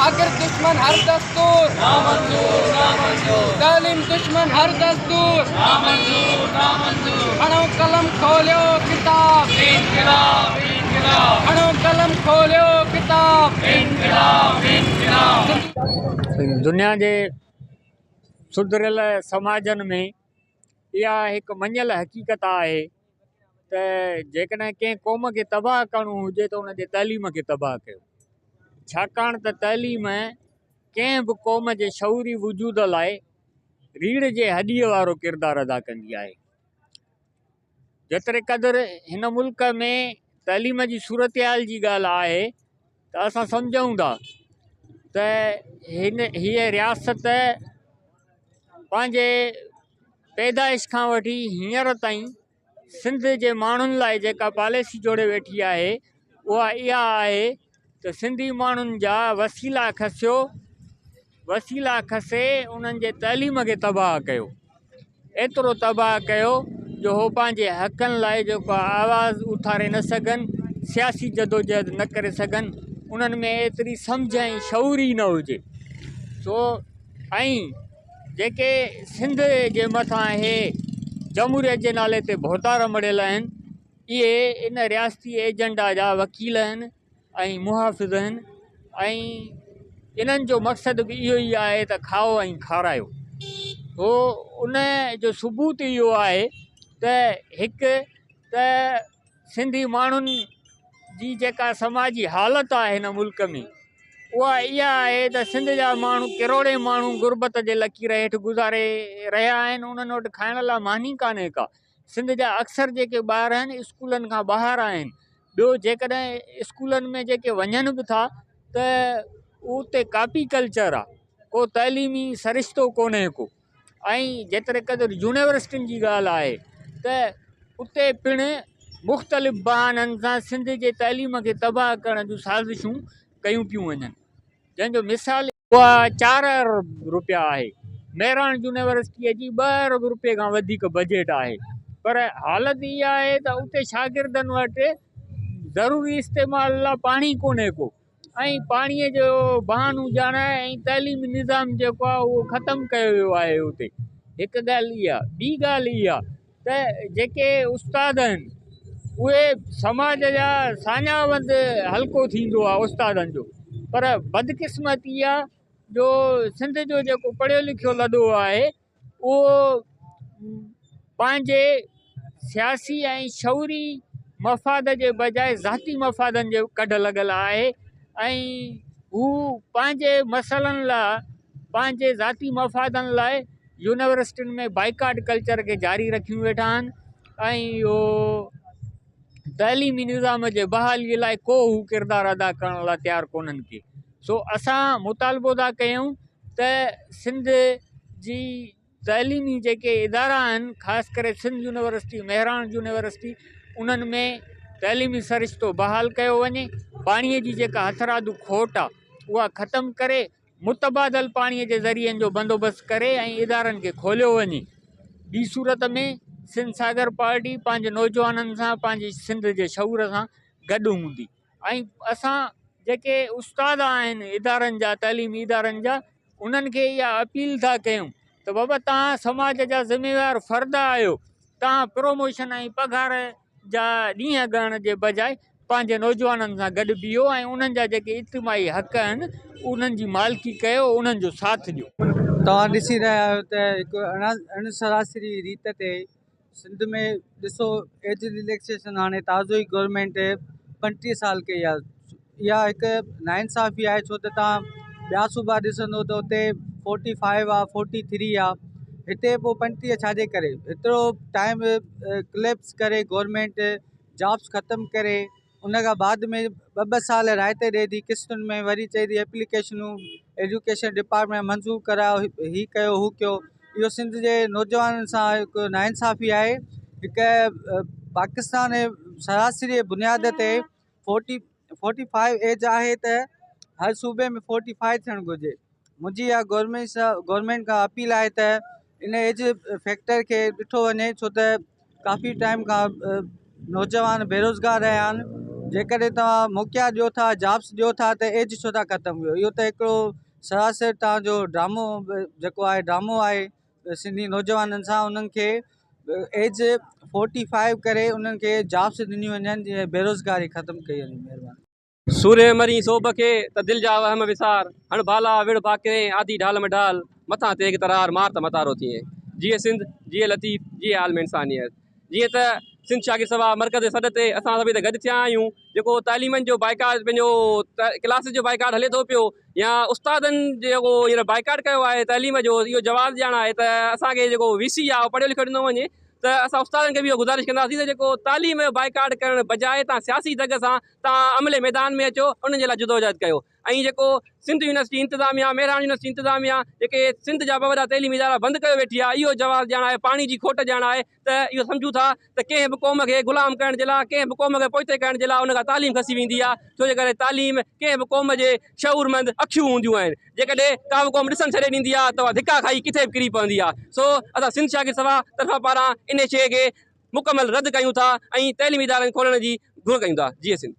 شاگرد دشمن هر دستور نامنظور نامنظور تعليم دشمن هر دستور نامنظور نامنظور کڻو قلم کوليو ڪتاب انقلاب انقلاب کڻو قلم کوليو ڪتاب انقلاب انقلاب. دنيا جي سڌريل سماجن ۾ اها هڪ مڃيل حقيقت آهي ته جيڪڏهن ڪنهن قوم کي تباهه ڪرڻو هجي ته ان جي تعليم کي تباهه ڪيو ڇاڪاڻ ته تعليم ڪنهن به قوم جي شعوري وجود لاء ريڙهه جي هڏيء وارو ڪردار ادا ڪندي آهي جيتري قدر هن ملڪ ۾ تعليم جي صورتحال جي ڳالهه آهي ته اسان سمجهون ٿا ته هن هيء رياست پنهنجي پيدائش کان وٺي هينئر تائين سنڌ جي ماڻهن لاء جيڪا پاليسي جوڙي ويٺي آهي اها اها آهي ته سنڌي ماڻهن جا وسيلا کسيو وسيلا کسي انهن جي تعليم کي تباهه ڪيو ايترو تباهه ڪيو جو هو پنهنجي حقن لاء جيڪو آواز اٿاري نه سگهن سياسي جدوجهد نه ڪري سگهن انهن ۾ ايتري سمجهه ۽ شعور ئي نه هجي سو ۽ جيڪي سنڌ جي مٿان اهي جمهوريت جي نالي تي ڀوتار مڙهيل آهن اهي ان رياستي ايجنڊا جا وڪيل آهن ۽ محافظ آهن ۽ انهن جو مقصد به اهو ئي آهي ته کائو ۽ کارايو هو ان جو ثبوت اهو آهي ته هڪ ته سنڌي ماڻهن جي جيڪا سماجي حالت آهي هن ملڪ ۾ اها اها آهي ته سنڌ جا ماڻهو ڪروڙين ماڻهو غربت جي لڪير هيٺ گذاري رهيا آهن انهن وٽ کائڻ لاء ماني ڪانهي ڪا سنڌ جا اڪثر جيڪي ٻار آهن اسڪولن کان ٻاهر آهن ٻيو جيڪڏهن اسڪولن ۾ جيڪي وڃن به ٿا ته اتي ڪاپي ڪلچر آهي ڪو تعليمي سرشتو ڪونهي ڪو ۽ جيتري قدر يونيورسٽين جي ڳالهه آهي ته اتي پڻ مختلف بهانن سان سنڌ جي تعليم کي تباهه ڪرڻ جون سازشون ڪيون پيون وڃن جنهن جو مثال اها 4 ارب روپيا آهي مهراڻ يونيورسٽيء جي 2 ارب روپئي کان وڌيڪ بجيٽ آهي پر حالت اها آهي ته اتي شاگردن وٽ ضروري استعمال لاء پاڻي ڪونهي ڪو ۽ پاڻيء جو بهانو ڄاڻائي ۽ تعليمي نظام جيڪو آهي اهو ختم ڪيو ويو آهي اتي هڪ ڳالهه اها ٻي ڳالهه اها ته جيڪي استاد آهن اهي سماج جا ساڃاهه وند حلقو ٿيندو آهي استادن جو پر بدقسمتي آهي جو سنڌ جو جيڪو پڙهيو لکيو لڏو آهي اهو پنهنجي سياسي ۽ شعوري مفاد جي بجاء ذاتي مفادن جي ڪڍ لڳل آهي ۽ هو پنهنجي مسئلن لاء پنهنجي ذاتي مفادن لاء يونيورسٽين ۾ بائيڪاٽ ڪلچر کي جاري رکيون ويٺا آهن ۽ اهو تعليمي نظام جي بحالي لاء ڪو هو ڪردار ادا ڪرڻ لاء تيار ڪونهن ڪي سو اسان مطالبو ٿا ڪيون ته سنڌ جي تعليمي جيڪي ادارا آهن خاص ڪري سنڌ يونيورسٽي مهراڻ يونيورسٽي انهن ۾ تعليمي سرشتو بحال ڪيو وڃي پاڻي جي جيڪا هٿرادو کوٽ آهي اها ختم ڪري متبادل پاڻي جي ذريعن جو بندوبست ڪري ۽ ادارن کي کوليو وڃي ٻي صورت ۾ سنڌ ساگر پارٽي پنهنجي نوجوانن سان پنهنجي سنڌ جي شعور سان گڏ هوندي ۽ اسان جيڪي استاد آهن ادارن جا تعليمي ادارن جا انهن کي اها اپيل ٿا ڪيون ته بابا توهان سماج جا ذميوار فرد آهيو توهان پروموشن ۽ پگهار جا ڏينهن ڳڻڻ جي بجاء پنهنجي نوجوانن سان گڏ بيهو ۽ انهن جا جيڪي اجتماعي حق آهن انهن جي مالڪي ڪيو انهن جو ساٿ ڏيو. توهان ڏسي رهيا آهيو ته هڪ اڻ سراسري ريت تي سنڌ ۾ ڏسو ايج رليڪسيشن هاڻي تازو ئي گورنمينٽ 35 سال ڪئي آهي اها هڪ ناانصافي آهي ڇو ته توهان ٻيا صوبا ڏسندو ته اتي 45 آهي 43 آهي هتي پوء 35 ڇاجي ڪري ايترو ٽائيم ڪليپس ڪري گورنمينٽ جابس ختم ڪري ان کان بعد ۾ ٻه ٻه سال رعايت ڏئي ٿي قسطن ۾ وري چئي ٿي ايپليڪيشنون ايجوڪيشن ڊپارٽمينٽ منظور ڪرايو هي ڪيو هو ڪيو اهو سنڌ جي نوجوانن سان هڪ ناانصافي آهي هڪ پاڪستان جي سراسري بنياد تي 45 ايج آهي ته هر صوبي ۾ 45 ٿيڻ گهرجي منهنجي اها گورنمينٽ سان گورنمينٽ کان اپيل آهي ته ان ايج فيڪٽر کي ڏٺو وڃي ڇو ته ڪافي ٽائيم کان نوجوان بيروزگار رهيا آهن جيڪڏهن توهان موقعا ڏيو ٿا جابس ڏيو ٿا ته ايج ڇو ٿا ختم ڪيو اهو ته هڪڙو سراسر توهان جو ڊرامو جيڪو آهي ڊرامو آهي سنڌي نوجوانن سان انهن کي ايج فورٽي فائيو ڪري انهن کي جابس ڏنيون وڃن جيئن بيروزگاري ختم ڪئي وڃي مهرباني. سورهيه مرين سوڀ کي، ته دل جا وهم وسار، هڻ ڀالا، وڙهه ڀاڪرين، آڌي ڍال م ڍال، مٿان تيغ ترار، مار ته متارو ٿئين. جيئي سنڌ، جيئي لطيف، جيئي عالم انسانيت. جيئن ته سنڌ شاگرد سڀا مرڪز جي سڏ تي اسان سڀئي ته گڏ ٿيا آهيون، جيڪو تعليمن جو بائيڪاٽ پنهنجو ڪلاسز جو بائيڪاٽ هلي ٿو پيو يا استادن جيڪو هينئر بائيڪاٽ ڪيو آهي تعليم جو اهو جواز ڏيڻ آهي ته اسان کي جيڪو وي سي آهي اهو پڙهيو لکيو ڏنو وڃي ته اسان استادن کي به اهو گذارش ڪنداسين ته جيڪو تعليم جو بائيڪاٽ ڪرڻ بجاء تان سياسي دڳ سان تان عملي ميدان ۾ اچو انهن جي لاء جدوجهد ڪيو ۽ جيڪو سنڌ يونيورسٽي انتظاميا مهراڻ يونيورسٽي انتظاميا جيڪي سنڌ جا ٻه وڏا تعليمي ادارا بند ڪيو ويٺي آهي اهو جواز ڏيڻ آهي پاڻي جي کوٽ ڏيڻ آهي ته اهو سمجهون ٿا ته ڪنهن به قوم کي غلام ڪرڻ جي لاء ڪنهن به قوم کي پوئتي ڪرڻ جي لاء ان کان تعليم کسي ويندي آهي ڇو جي ڪري تعليم ڪنهن به قوم جي شعورمند اکيون هونديون آهن جيڪڏهن ڪا به قوم ڏسڻ ڇڏي ڏيندي آهي ته اها ڌڪا کائي ڪٿي به ڪري پوندي آهي سو اسان سنڌ شاگرد سڀا طرفان پاران انهي شيء کي مڪمل رد ڪيون ٿا ۽ تعليمي ادارن کولڻ جي گهر ڪيون ٿا جيئي سنڌ.